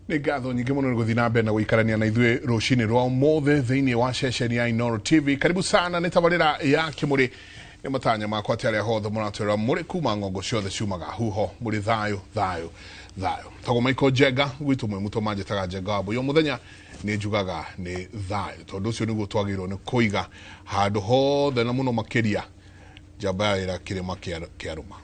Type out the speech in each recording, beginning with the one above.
Nĩ ngatho nyingĩ mũno nĩ gũthiĩ na mbere na gũikarania na ithuĩ rũcinĩ rwa ũmũthĩ thĩinĩ wa ceceni ya Inooro TV. Karibu sana, nĩ tabarĩra ya Kĩmũrĩ. Nĩ matanya makwa atĩ arĩa hothe mũratwĩra mũrĩ kuma ng'ongo ciothe ciumaga huho mũrĩ thayũ thayũ thayũ. Tagwo Michael Njenga, gwitũ mwĩ mũtũ manjĩtaga Njenga wa Mbũi. O mũthenya nĩ njugaga nĩ thayũ, tondũ ũcio nĩguo twagĩrĩirwo nĩ kũiga handũ hothe na mũno makĩria njamba ya wĩra kĩrĩma kĩa rũma.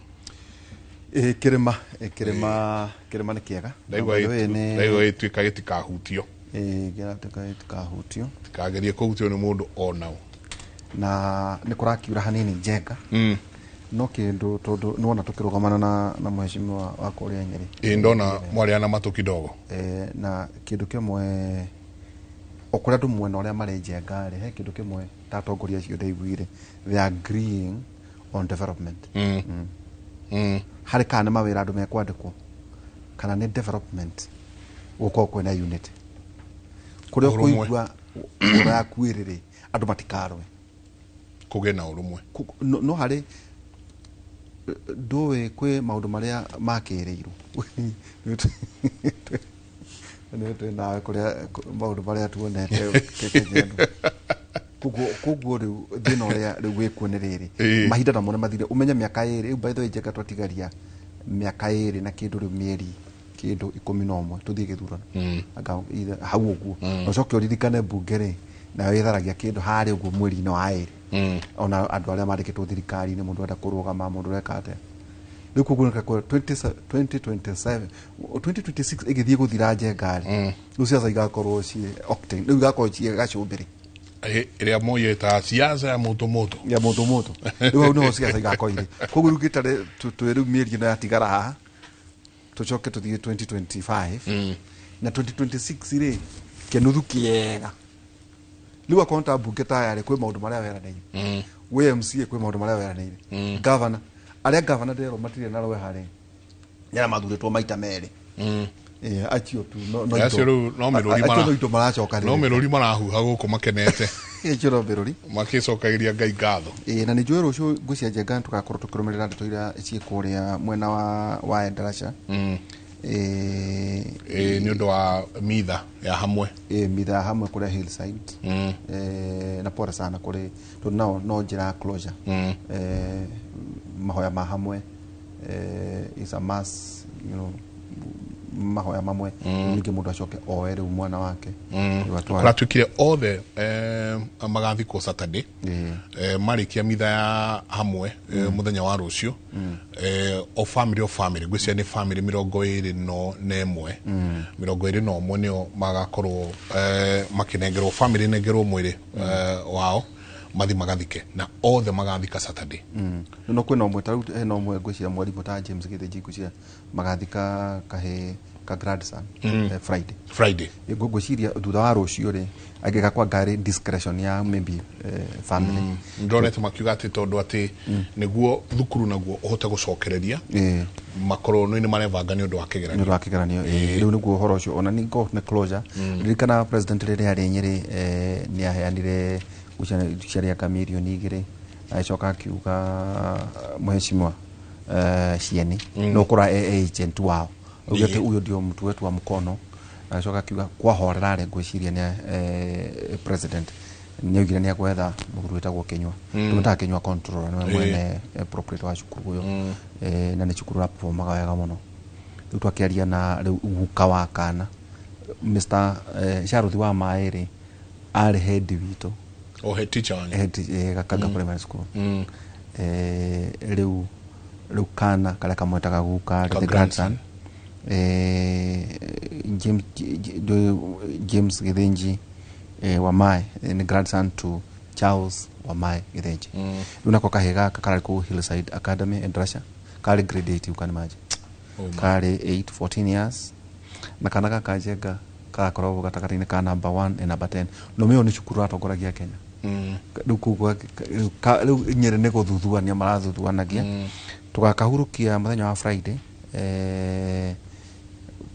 Ĩ kĩrĩma, ĩ kĩrĩma, kĩrĩma nĩ kĩega. Ndaigua By the way, nĩ ndaigua gĩtuĩka gĩtikahutio. Ĩ kĩratuĩka gĩtikahutio. Tikagerie kũhutio nĩ mũndũ onao. Na nĩ kũrakiura hanini Njenga. No kĩndũ tondũ nĩ wona tũkĩrũgamana na mheshimiwa wa kũrĩa Nyĩrĩ. Ĩ ndona mwarĩa na matũ kidogo. Na kĩndũ kĩmwe o kũrĩa andũ mwena ũrĩa marĩ Njenga rĩ, he kĩndũ kĩmwe ta atongoria acio ndaiguire, they are agreeing on development. Harĩ kana nĩ mawĩra andũ mekwandĩkwo kana nĩ development, gũkorwo kwĩna unity kũrĩa Ũrũmwe. ũkũigua ngoro yaku ĩrĩ rĩ, andũ matikarũe. Kũgĩe na ũrũmwe. No harĩ ndũĩ kwĩ maũndũ marĩa makĩrĩirwo nĩ twĩ nawe kũrĩa maũndũ marĩa tuonete Kenya ĩno. Koguo rĩu thĩna ũrĩa rĩu wĩkuo nĩ rĩrĩ, mahinda namo nĩ mathire, ũmenye mĩaka 2 rĩu. By the way, Njenga, twatigaria mĩaka 2 na kĩndũ rĩu, mĩeri kĩndũ 11 tũthiĩ gĩthurano. Anga hau ũguo na ũcoke ũririkane mbunge rĩ nayo ĩtharagia kĩndũ harĩa ũguo mweri-inĩ wa 2. Ona andũ arĩa mandĩkĩtwo thirikari-inĩ, mũndũ arenda kũrũgama, mũndũ ũreka atĩa rĩu. Koguo nĩ 2027, 2026 ĩgĩthiĩ gũthira, Njenga rĩ, rĩu ciaca igakorwo ciĩ octane, rĩu igakorwo ciĩ gacumbĩrĩ. Ĩrĩa Moi ĩtaga siasa ya moto moto. Ya moto moto. Rĩu hau nĩho ciaca igakorwo irĩ. Koguo rĩu gĩtarĩ twĩ rĩu mĩeri ĩno yatigara haha tũcoke tũthiĩ 2025 na 2026 rĩ, kĩnuthu kĩega. Rĩu akorwo ta mbunge ta aya rĩ, kwĩ maũndũ marĩa weranĩire, wĩ MCA kwĩ maũndũ marĩa weranĩire, governor, arĩa governor ndĩrerwo matirĩ na rweha rĩ, nĩ arĩa mathurĩtwo maita merĩ. Acio tu no Acio rĩu no mĩrũri acio no indo maracoka. No mĩrũri marahuha gũkũ makenete. Acio no mĩrũri. Makĩcokagĩria Ngai ngatho. Ĩĩ, na nĩ njũĩ rũciũ ngwĩciria, Njenga, tũgakorwo tũkĩrũmĩrĩra ndeto iria ciĩ kũrĩa mwena wa Endarasha. Ĩĩ, nĩ ũndũ wa mitha ya hamwe. Ĩĩ, mitha ya hamwe kũrĩa Hillside. Na pole sana kũrĩ tondũ nao no njĩra ya closure. Mahoya ma hamwe is a mass, mahoya mamwe. Ningĩ mũndũ acoke oe rĩu mwana wake rĩu atware. Kũratuĩkire othe magathikwo Saturday. Marĩkia mitha ya hamwe mũthenya wa rũciũ, o family o family, ngwĩciria nĩ family 21, 21 nĩo magakorwo makĩnengerwo, family nengerwo mwĩrĩ wao mathi magathike, na othe magathika Saturday. No kwĩna ũmwe ta rĩu hena ũmwe ngwĩciria mwarimũ ta James Gĩthĩnji, ngwĩciria magathika kahĩ ka grandson Friday. Friday. Ngwĩciria thutha wa rũciũ rĩ, angĩgakwa ngarĩ discretion ya maybe family. Ndonete makiuga atĩ tondũ atĩ nĩguo thukuru naguo ũhote gũcokereria, makorwo nĩ marebanga nĩ ũndũ wa nĩ kĩgeranio. Ũndũ wa kĩgeranio, ĩĩ. Rĩu nĩguo ũhoro ũcio ona ningĩ nĩ closure. Ririkana president rĩrĩa arĩ Nyĩrĩ, nĩ aheanire ciarĩanga mirioni 2, agĩcoka akiuga mheshimiwa Cieni no kũra e agent wao augĩte huyo ndio mtu wetu wa mkono. Agĩcoka akiuga kwahorera rĩ, ngwĩciria nĩ president nĩ augire nĩ agwetha mũthuri wĩtagwo Kinyua, tũmĩtaga Kinyua controller, nĩwe mwene proprietor wa cukuru ũyũ. Na nĩ cukuru ũraperformaga wega mũno. Rĩu twakĩaria na rĩu guka wa kana Mr. Sharuthi wa maĩ rĩ, arĩ head witũ. O head teacher wanyu. Head Gakanga Primary School. Rĩu kana karĩa kamwetaga guka rĩ, Ka the grandson, James, James Githinji Wamae, nĩ grandson to Charles Wamae Githinji. Rĩu nako kahĩ gaka kararĩ kũu Hillside Academy Endarasha, karĩ grade 8, you can imagine. Oh my. Karĩ 8, 14 years, na kana gaka, Njenga, kagakoragwo gatagatĩ-inĩ ka number 1 and number 10. No mĩo nĩ cukuru ratongoragia Kenya. Rĩu koguo rĩu Nyĩrĩ nĩ gũthuthuania marathuthuanagia. Tũgakahurũkia mũthenya wa Friday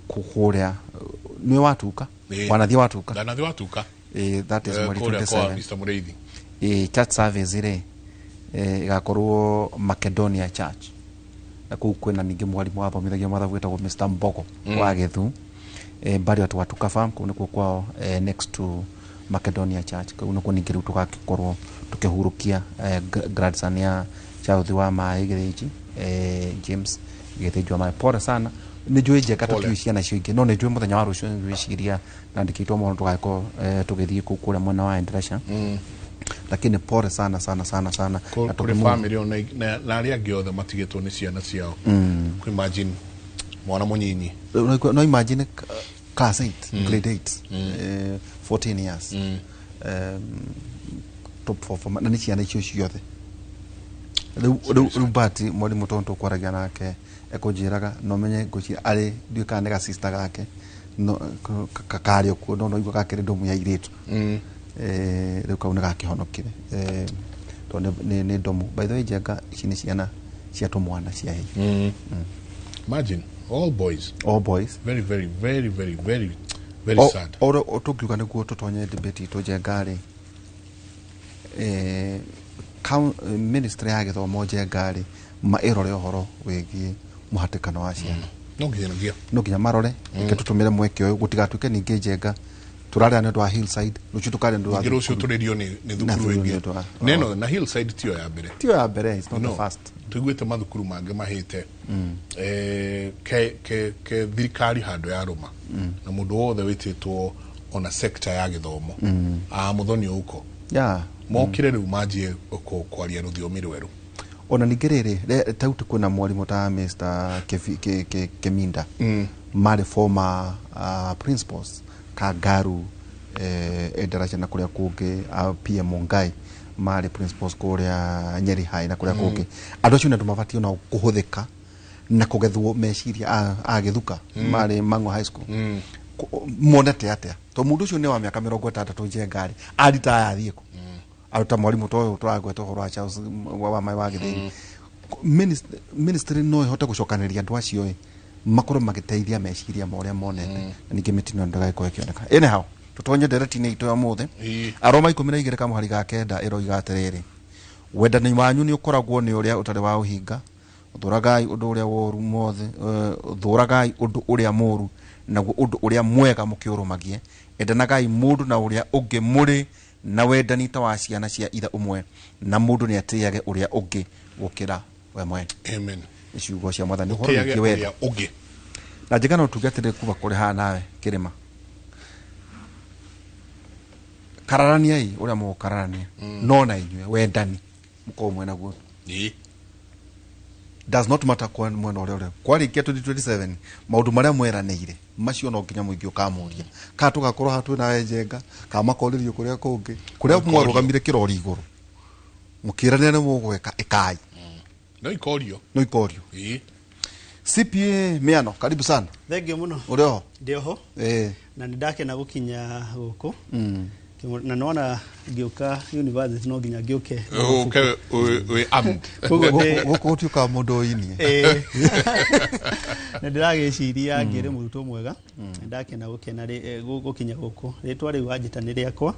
kũrĩa nĩ watuka. Wanathiĩ watuka. Ndanathiĩ watuka. That is mweri kũrĩa kwa 27. Mr. Mũrĩithi. Church service rĩ, ĩgakorwo Macedonia Church, na kũu kwĩna ningĩ mwarimũ wathomithagia mathabu wĩtagwo Mr. Mbogo wa Gĩthu. Bari watu watuka farm kũu nĩkuo kwao, next to Macedonia Church. Kũu nĩkuo ningĩ rĩu tũgagĩkorwo tũkĩhurũkia grandson ya Charles wa Maĩ Gĩthĩnji, James Gĩthĩnji wa Maĩ. Pole sana, nĩ njũĩ Njenga. Pole. Tũtiũĩ ciana icio ingĩ, no nĩ njũĩ mũthenya wa rũciũ nĩngwĩciria nandĩkĩtwo mũno tũgagĩkorwo tũgĩthiĩ kũu kũrĩa mwena wa Endarasha, lakini pole sana sana sana sana. Na kũrĩ family ona na arĩa angĩ othe matigĩtwo nĩ ciana ciao. Ku imagine mwana mũnyinyi. No imagine class 8, grade 8, 14 years, top 4, na nĩ ciana icio ciothe. Rĩu but mwarimũ tondũ tũkwaragia nake ekũnjĩraga no menye ngwĩciria arĩ ndiũĩ kana nĩ gacista gake no karĩ okuo, no igua gakĩrĩ ndomu ya airĩtu. Rĩu kau nĩ gakĩhonokire, tondũ nĩ ndomu. By the way, Njenga, ici nĩ ciana cia tũmwana cia hihi. Imagine all boys. All boys. Very very very very very very sad. Oro tũngiuga nĩguo tũtonye debate itũ, Njenga rĩ, ministry ya gĩthomo, Njenga rĩ, ma ĩrore ũhoro wĩgiĩ mũhatĩkano wa ciana. No nginyanagia. No nginya marore. Reke tũtũmĩre mweke ũyũ gũtigatuĩke ningĩ, Njenga, tũraria nĩ ũndũ wa Hillside, rũciũ tũkaria nĩ ũndũ wa Ningĩ rũciũ thukuru. tũrĩrio nĩ Na thukuru thukuru ĩngĩ. nĩ ũndũ wa- Neno na Hillside tiyo ya mbere. Tiyo ya mbere, it's not No. the first. Tũiguĩte mathukuru mangĩ mahĩte. Ke thirikari handũ ya rũma na mũndũ wothe wĩtĩtwo ona sector ya gĩthomo a mũthoni ũko mokire rĩu manjie kwaria rũthiomi rwerũ. Ona ningĩ rĩrĩ tauti kwĩna mwarimũ ta Mr. Keminda, marĩ former principals Kangaru, Endarasha na kũrĩa kũngĩ, PM Mungai marĩ principals kũrĩa Nyeri High na kũrĩa kũngĩ. Andũ acio nĩ andũ mabatiĩ ona kũhũthĩka na kũgethwo meciria a Gĩthuka marĩ Mang'o High School. Monete atĩa to mũndũ ũcio nĩ wa mĩaka 60, Njenga rĩ, aritaya athiĩ kũ aruta mwarimũ ta ũyũ tũragweta ũhoro wa Charles wa Maĩ wa Gĩthĩni? Ministry no ĩhote gũcokanĩrĩria andũ acio ĩ makorwo magĩteithia meciria ma ũrĩa monete na ningĩ mĩtino ndĩgagĩkorwo ĩkĩoneka. Anyhow, tũtonye ndereti-inĩ itũ ya ũmũthĩ. Aroma 12 kamũhari ga 9 ĩroiga atĩrĩrĩ, wendani wanyu nĩ ũkoragwo nĩ ũrĩa ũtarĩ wa ũhinga, thũragai ũndũ ũrĩa woru mothe, thũragai ũndũ ũrĩa mũru, naguo ũndũ ũrĩa mwega mũkĩũrũmagie. Endanagai mũndũ na ũrĩa ũngĩ mũrĩ na wendani ta wa ciana cia ithe ũmwe, na mũndũ nĩ atĩage ũrĩa ũngĩ gũkĩra we mwene. Amen. Nĩ ciugo cia Mwathani ũhoro Tĩage wĩgiĩ wendo. ũrĩa ũngĩ. Na njega no tuge atĩrĩ, kuma kũrĩ haha nawe kĩrĩma kararaniai ũrĩa mũgũkararania, no na inyuĩ wendani mũkorwo mwena guo. Does not matter kwa mwena ũrĩa ũrĩa kwarĩkia 2027, maũndũ marĩa mweranĩire macio no nginya mũingĩ ũkamũria, kana tũgakorwo haha twĩ nawe Njenga, kana makorĩrio kũrĩa kũngĩ kũrĩa mwarũgamire kĩrori igũrũ mũkĩranĩra nĩ mũgwĩka ĩkai. No ikorio. No ikorio. CPA Miano, karibu sana. Thengio mũno. Ũrĩ oho? Ndĩ oho. Na nĩ ndakena gũkinya gũkũ na nona ngĩũka university no nginya ngĩũke. Ũke wĩ armed. Koguo Gũkũ gũtiũkaga mũndũ ũinie. Nĩ ndĩragĩciria ngĩrĩ mũrutwo mwega. Nĩ ndakena gũkena gũkinya gũkũ. Rĩtwa rĩu wanjĩta nĩ rĩakwa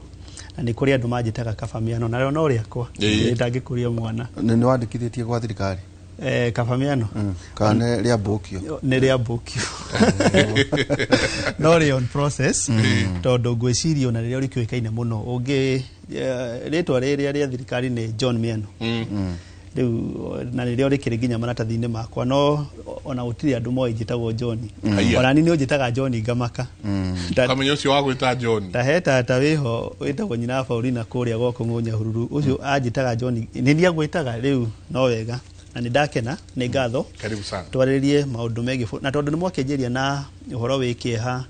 na nĩ kũrĩ andũ manjĩtaga Kabamiano narĩo no rĩakwa. Ndangĩkũria mwana. Nĩ wandĩkithĩtie gwa thirikari? Kabamiano. Kana nĩ rĩa mbũkio? Nĩ rĩa mbũkio, no rĩ on process, tondũ ngwĩciria ona rĩrĩa rĩkĩũĩkaine mũno ũngĩ, rĩtwa rĩrĩa rĩa thirikari nĩ John Miano rĩu, na nĩrĩo rĩkĩrĩ nginya maratathi-inĩ makwa, no ona gũtirĩ andũ moĩ njĩtagwo John. Haiya. Ona ni nĩ ũnjĩtaga John ngamaka. Kamenya ũcio wa gwĩta John. Ta he tata wĩho wĩtagwo nyina wa Paulina kũrĩa gwako Nyahururu, ũcio anjĩtaga John, nĩ niĩ agwĩtaga rĩu. No wega na nĩ ndakena, nĩ ngatho. Karibu sana. Twarĩrĩrie maũndũ megiĩ na tondũ nĩ mwakĩnjĩria na ũhoro wĩ kĩeha,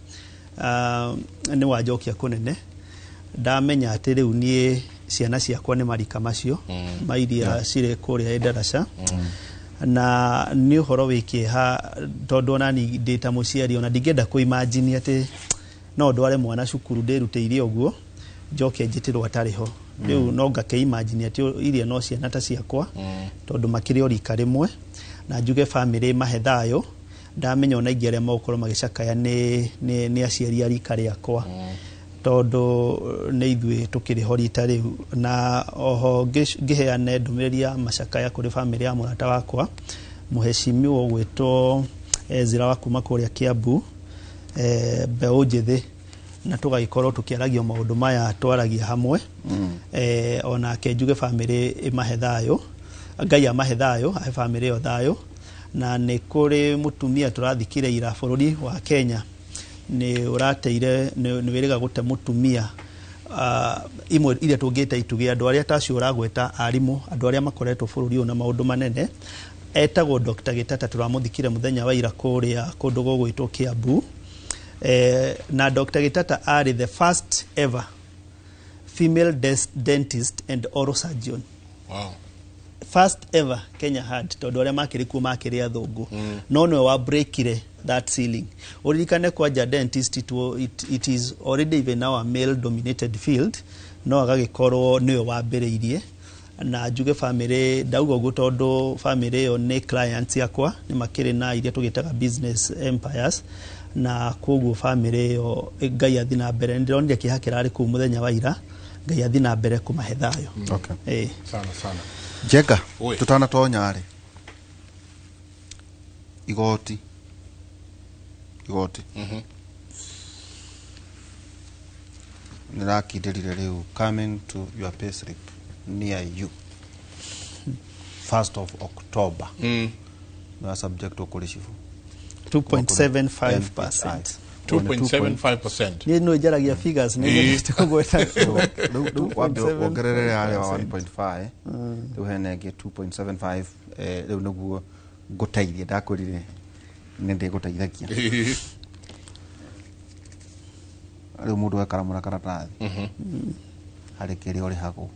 nĩ wanjokia kũnene ndamenya atĩ rĩu niĩ ciana ciakwa nĩ marika macio ma iria cirĩ kũrĩa Endarasha, na nĩ ũhoro wĩ kĩeha tondũ ona ni ndĩ ta mũciari ona ndingĩenda kũ-imagine atĩ no ndware mwana cukuru ndĩrutĩire ũguo njoke njĩtĩrwo atarĩ ho. Rĩu no ngakĩ-imagine atĩ iria no ciana ta ciakwa tondũ makĩrĩ o rika rĩmwe, na njuge famĩlĩ mahe thayũ. Ndamenya ona ingĩ arĩa megũkorwo magĩcakaya nĩ aciari a rika rĩakwa tondũ nĩ ithuĩ tũkĩrĩ ho rita rĩu. Na oho ngĩheane ndũmĩrĩri ya macakaya kũrĩ famĩlĩ ya mũrata wakwa mũhecimiwa ũgwĩtwo Ezra wa kuma kũrĩa Kiambu. Mbeũ njĩthĩ na tũgagĩkorwo tũkĩaragia maũndũ maya twaragia hamwe. Onake njuge bamĩrĩ ĩmahe thayũ, Ngai amahe thayũ, ahe bamĩrĩ ĩyo thayũ. Na nĩ kũrĩ mũtumia tũrathikire ira. Bũrũri wa Kenya nĩ ũrateire, nĩ wĩrĩga gũte mũtumia imwe iria tũngĩta itugĩ, andũ arĩa tacio ũragweta, arimũ, andũ arĩa makoretwo bũrũri ũyũ na maũndũ manene. Etagwo Dr. Gĩtata, tũramũthikire mũthenya wa ira kũrĩa kũndũ gũgwĩtwo Kiambu. Na Dr. Gĩtata arĩ the first ever female dentist and oral surgeon. First ever Kenya had, tondũ arĩa makĩrĩ kuo makĩrĩ athũngũ, no nĩwe wa breakire that ceiling. Ũririkane kwanja dentist, it is already even now a male dominated field, no agagĩkorwo nĩwe wambĩrĩirie. Na njuge famĩlĩ, ndauga ũguo tondũ famĩlĩ ĩyo nĩ clients yakwa, nĩ makĩrĩ na iria tũgĩtaga business empires, na koguo famĩlĩ ĩyo, Ngai athi na mbere, ndĩronire kĩeha kĩrarĩ kũu mũthenya wa ira, Ngai athi na mbere kũmahe thayũ. Okay. Sana sana. Njenga. Oi. Tutanatonya rĩ, igoti nĩrakindĩrire rĩu, coming to your payslip near you 1st of October. Nĩ subject kũrĩ cibu. 2.75%. 2.75%. Niĩ no njaragia figures, nĩ nyendete kũgweta. Rĩu wambe wongerere harĩa wa 1.5, rĩu hena ĩngĩ 2.75. Rĩu nĩguo ngũteithie, ndakwĩrire nĩ ndĩgũteithagia. Rĩu mũndũ ekaramũra karatathi harĩ kĩrĩa ũrĩhagwo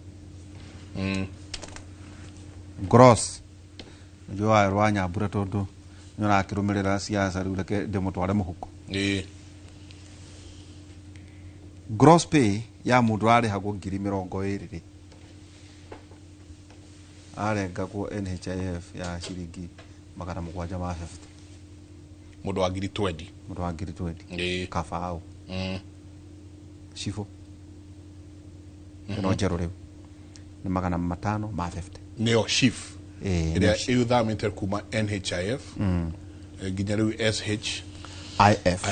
gross. Nĩguo wayo rwa nyambura, tondũ nĩ ũrakĩrũmĩrĩra siasa, rĩu reke ndĩmũtware mũhuko. Gross pay ya mũndũ ũrarĩhagwo 20,000 rĩ, arengagwo NHIF ya ciringi 750. Mũndũ wa ngiri 20. Mũndũ wa ngiri 20. Kabaũ. Cibũ ĩno njerũ rĩu nĩ 550. Nĩyo SHIF? Ĩĩ, ĩrĩa nĩyo SHIF. ĩthamĩte kuma NHIF nginya rĩu SHIF. IF.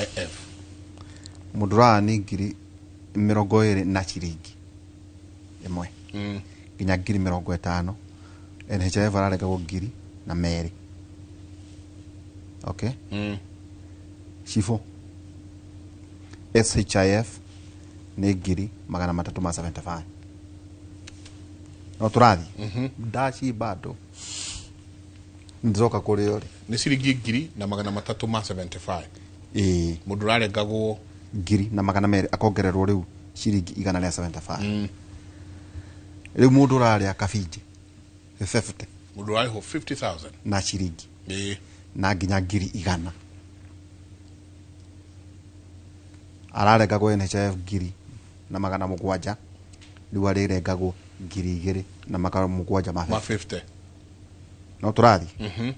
Mũndũ ũrani 20,000 na ciringi 1 nginya 50,000, NHIF ararengagwo 2,200. Okay. Cibũ SHIF nĩ 375. No tũrathiĩ ndaci bado ndoka kũrĩ o rĩ. Nĩ ciringi 375. Ĩĩ. Mũndũ ũrarengagwo 1,200 akongererwo rĩu ciringi 175. Rĩu mũndũ ũrarĩa kabinjĩ 50, mũndũ ũrarĩhwo 50,000 na ciringi na nginya 100,000, ararengagwo NHIF 1,700, rĩu arĩrengagwo 2,700 ma ma 50. No tũrathiĩ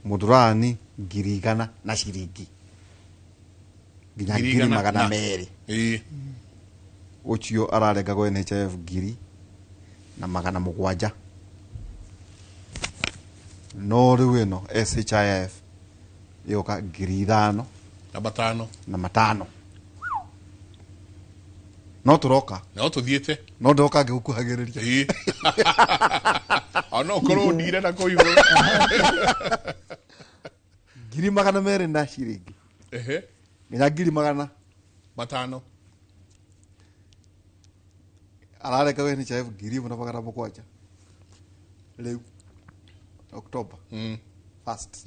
mũndũ ũrani 100,000 na ciringi nginya Ngiri ngiri igana magana na- merĩ, ũcio ararengagwo NHIF 1,700, no rĩu ĩno SHIF ĩgoka 5,000 na matano. Na matano. No tũroka. No tũthiĩte. No ndoka ngĩgũkuhagĩrĩria. Ona ũkorwo ũndire na kũu igũrũ. 200,000 na ciringi nginya ngiri magana matano ararengagwo NHIF 1,700 rĩu October first,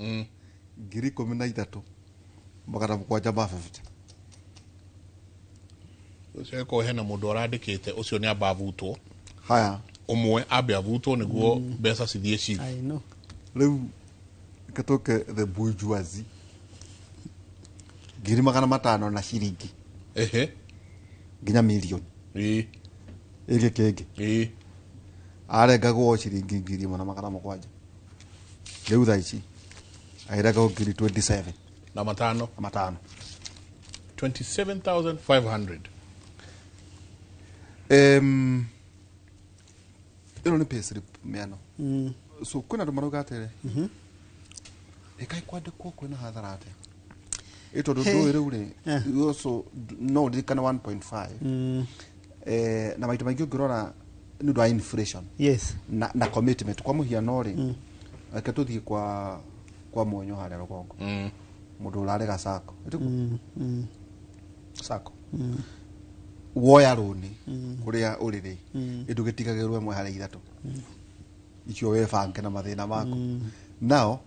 13,750. Ũcio ĩkorwo hena mũndũ ũrandĩkĩte, ũcio nĩ amba avutwo. Haya. Ũmwe ambe avutwo nĩguo mbeca cithiĩ ci I know. Rĩu reke tũke the bourgeoisie, 500,000 na ciringi nginya mirioni ĩngĩ kĩngĩ, arengagwo ciringi 1,700, rĩu thaa ici arengagwo ngiri 27 na matano. Na matano. 27,500. Ĩno nĩ payslip mĩano, so kwĩna andũ marauga atĩrĩ, ĩkaĩ kwandĩkwo kwĩna hathara atĩa? Ĩ tondũ ndũĩ rĩu rĩ, also no ũririkane 1.5, na maita maingĩ ũngĩrora nĩ ũndũ wa inflation na commitment. Kwa mũhiano rĩ, reke tũthiĩ kwa Mwonyo harĩa rũgongo, mũndũ ũrarega sacco. Ĩtiguo? Sacco woya rũni kũrĩa ũrĩ rĩ, ndũgĩtigagĩrwo ĩmwe harĩ ithatũ icio webange na mathĩna maku nao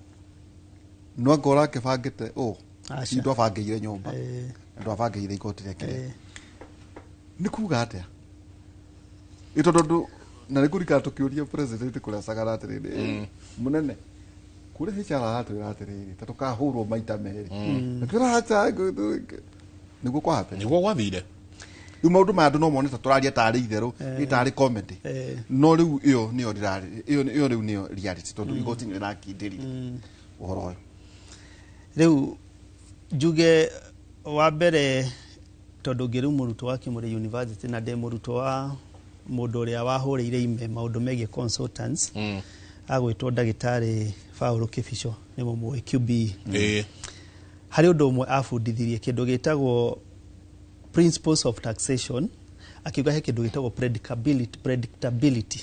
no anga ũrakĩbangĩte ũ. Aca. Ndwabangĩire nyũmba na ndwabangĩire igoti rĩa kĩrĩa. Nĩ kuga atĩa? Ĩ tondũ na nĩ kũrikana tũkĩũria president kũrĩa Sagara atĩrĩrĩ, mũnene kũrĩa HR aratwĩra atĩrĩrĩ, ta tũkahũrwo maita merĩ. Akĩra acha, nĩguo kwa happen. Nĩguo gwathire. Rĩu maũndũ maya andũ no mone ta tũraria tarĩ itherũ, ĩ tarĩ comedy, no rĩu ĩyo nĩyo ndĩrarĩ ĩyo rĩu nĩyo reality, tondũ igoti nĩ rĩrakindĩrire ũhoro ũyũ. Rĩu njuge wa mbere, tondũ ngĩrĩ mũrutwo wa Kimuri University na ndĩ mũrutwo wa mũndũ ũrĩa wahũrĩire ime maũndũ megiĩ consultants, agwĩtwo ndagĩtarĩ Paul Kibicho, nĩ mũmũĩ, QB. Harĩ ũndũ ũmwe abundithirie, kĩndũ gĩtagwo principles of taxation. Akiuga he kĩndũ gĩtagwo predictability.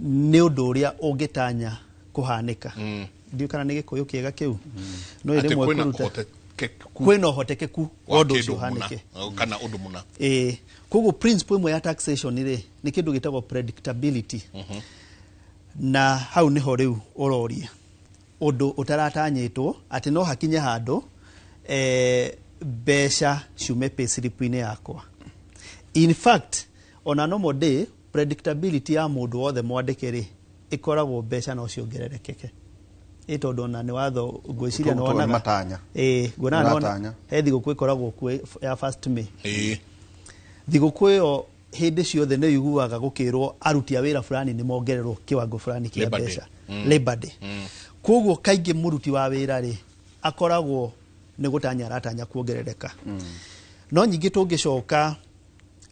Nĩ ũndũ ũrĩa ũngĩtanya kũhanĩka. Ndiũĩ kana nĩ Gĩkũyũ kĩega kĩu, no atĩ rĩmwe kwĩna kũruta ũhotekeku kwĩna ũhotekeku wa wa ũndũ ũcio kĩndũ mũna ũhanĩke. kana ũndũ mũna. Ĩĩ, koguo principle ĩmwe ya taxation rĩ, nĩ kĩndũ gĩtagwo predictability, na hau nĩho rĩu ũroria ũndũ ũtaratanyĩtwo atĩ no hakinye handũ mbeca ciume payslip-inĩ yakwa. In fact, ona normal day predictability ya mũndũ wothe mwandĩke rĩ, ĩkoragwo mbeca no ciongererekeke, ĩ tondũ ona nĩ watho ngwĩciria Tondũ nĩ wonaga. Matanya. Ĩĩ, nguonaga nĩ Ũratanya. He thigũkũ ĩkoragwo kuo ya first May. Thigũkũ ĩyo hĩndĩ ciothe nĩ ũiguaga gũkĩrwo aruti a wĩra fulani nĩ mongererwo kĩwango fulani kĩa Labor Day. mbeca, Labor Day. Koguo kaingĩ mũruti wa wĩra rĩ, akoragwo nĩ gũtanya aratanya kuongerereka. No nyingĩ tũngĩcoka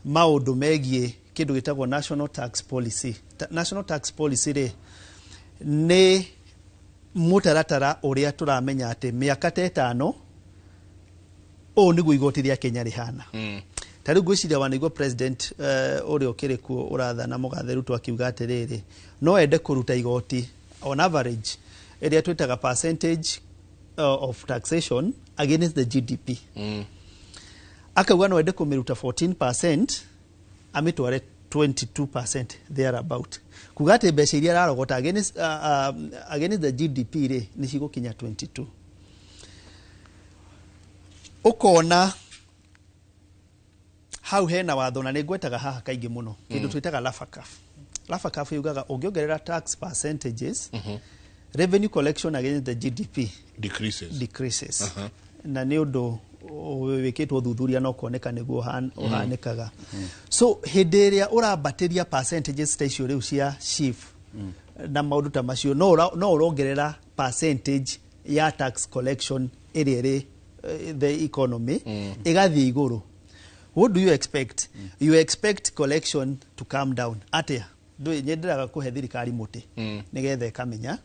maũndũ megiĩ kĩndũ gĩtagwo national tax policy. National tax policy rĩ, nĩ mũtaratara ũrĩa tũramenya atĩ mĩaka ta 5 ũũ nĩguo igoti rĩa Kenya rĩhana. Ta rĩu ngwĩciria wanaigua president ũrĩa ũkĩrĩ kuo ũrathana, mũgathe Ruto, akiuga atĩrĩrĩ, no ende kũruta igoti on average ĩrĩa twĩtaga percentage of taxation against the GDP. Akauga no ende kũmĩruta 14% amĩtware 22% thereabout, kuga atĩ mbeca iria ararogota against the GDP rĩ, nĩ cigũkinya 22. Ũkona hau hena watho, na nĩ ngwetaga haha kaingĩ mũno kĩndũ twĩtaga Lafacaf. Lafacaf yugaga ũngĩongerera tax percentages, revenue collection against the GDP decreases. Decreases. Na nĩ ũndũ wĩkĩtwo ũthuthuria no kuoneka nĩguo ũhanĩkaga. So hĩndĩ ĩrĩa ũrambatĩria percentages ta icio rĩu cia SHIF na maũndũ ta macio, no ũrongerera percentage ya tax collection ĩrĩa ĩrĩ the economy ĩgathiĩ igũrũ. What do you expect? You expect collection to come down. Atĩa? Ndũĩ nyendereaga kũhe thirikari mũtĩ nĩgetha ĩkamenya,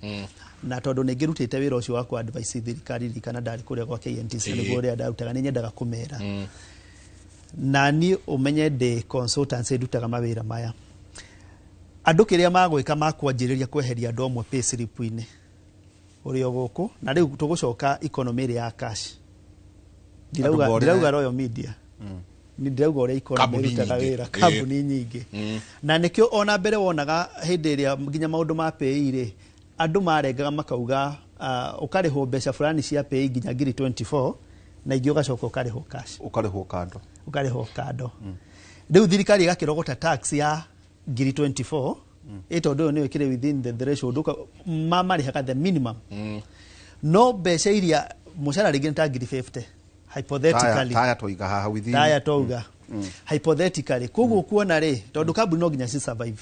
na tondũ nĩ ngĩrutĩte wĩra ũcio wa kũ advise thirikari, ririkana ndarĩ kũrĩa gwa KNTC, nĩguo ũrĩa ndarutaga, nĩ nyendaga kũmera na niĩ ũmenye ndĩ consultancy, ndutaga mawĩra maya. Andũ kĩrĩa magwĩka makwanjĩrĩria kweheria andũ amwe payslip-inĩ ũrĩ o gũkũ, na rĩu tũgũcoka economy ĩrĩa ya cash. Ndirauga Andũ morĩre. Ndirauga Royal Media, nĩ ndĩrauga ũrĩa economy Kambuni ĩrutaga nyingĩ. wĩra, kambuni nyingĩ. Na nĩkĩo ona mbere wonaga hĩndĩ ĩrĩa nginya maũndũ ma pay rĩ, andũ marengaga makauga ũkarĩhwo mbeca fulani cia pay nginya ngiri 24, na ingĩ ũgacoka ũkarĩhwo cash. Ũkarĩhwo kando. Ũkarĩhwo kando. Rĩu thirikari ĩgakĩrogota tax ya ngiri 24, ĩ tondũ ũyũ nĩyo ĩkĩrĩ within the threshold, mamarĩhaga the minimum, no mbeca iria mũcara rĩngĩ nĩ ta ngiri 50 hypothetically. Taya tũiga haha within. Taya twauga hypothetically. Koguo kuona rĩ, tondũ kambuni no nginya ci survive,